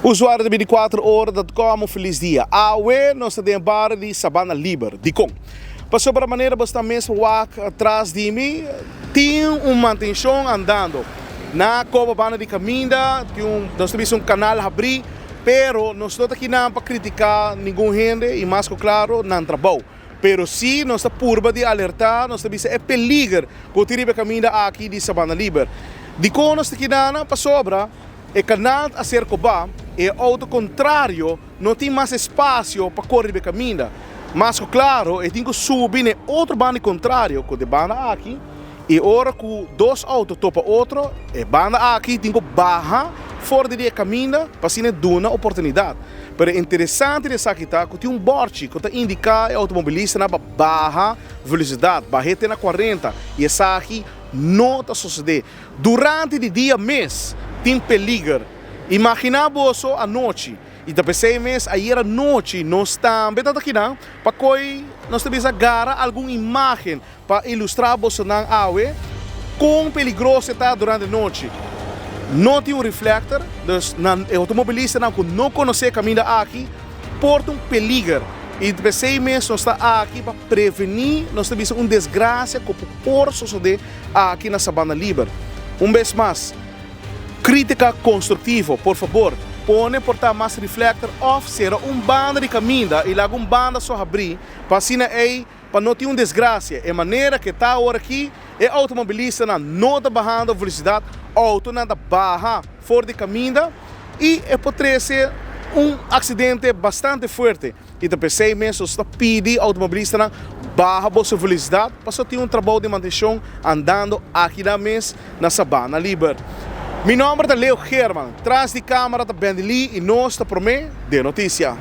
Usuario di 24 ora.com, un felis dia. Awe nos ta den bario di Sabana Liber. Dikon? Pasobra manera bo mes wak tras di mi, tin un mantenshon andando. Na koba banda di kaminda, tin un, nos tin un kanal habrí, pero nos no ta aki pa kritiká ningun hende i mas ku klaro, nan trabou. Pero si nos ta purba di alertá, nos ta bisa e peliger ku tin riba kaminda aki di Sabana Liber. Dikon nos ta aki nan pasobra e kanal a ser kobá, e outo kontrario no tin mas espasio pa kore riba kaminda. Mas klaro, e tin ku subi na otro banda kontrario, ku e banda aki, i ora ku dos outo topa otro, e banda aki tin ku baha for di kaminda pa asina duna oportunidat. Pero interesante di esaki ta ku tin un bòrchi ku ta indiká e outomobilista na baha velosidat, baha te na 40 i esaki no ta susedé. Durante di dia mes tin peliger. Imaginá bo anochi. I ta p'esei mes ayera nochi nos tambe ta aki pa koi nos tambe gara algun imágen pa ilustrá boso awe kon peligroso ta durante anochi. No tin un reflector, dus nan outomobilista nan ku no konosé kaminda aki por ta un peliger. I p'esei mes nos ta aki pa prevení, nos ta bisa un desgrasia ku por susedé aki na Sabana Liber. Un bes mas, krítika konstruktivo, por fabor, pone por ta mas reflector òf sera un banda di kaminda i laga un banda so habrí pa asina ei pa no tin un desgrasia. E manera ku ta awor aki, e outomobilista nan no ta bahando velosidat, outo nan ta baha for di kaminda i e por trese un aksidente bastante fuerte. I ta p'esei mes nos ta pidi outomobilista nan baha bo velosidat pa tin un trabou di mantenshon andando aki na mes na Sabana Liber. Mi nòmber ta Leo German, tras di kámara ta Bendy Lee i nos ta promé den notisia.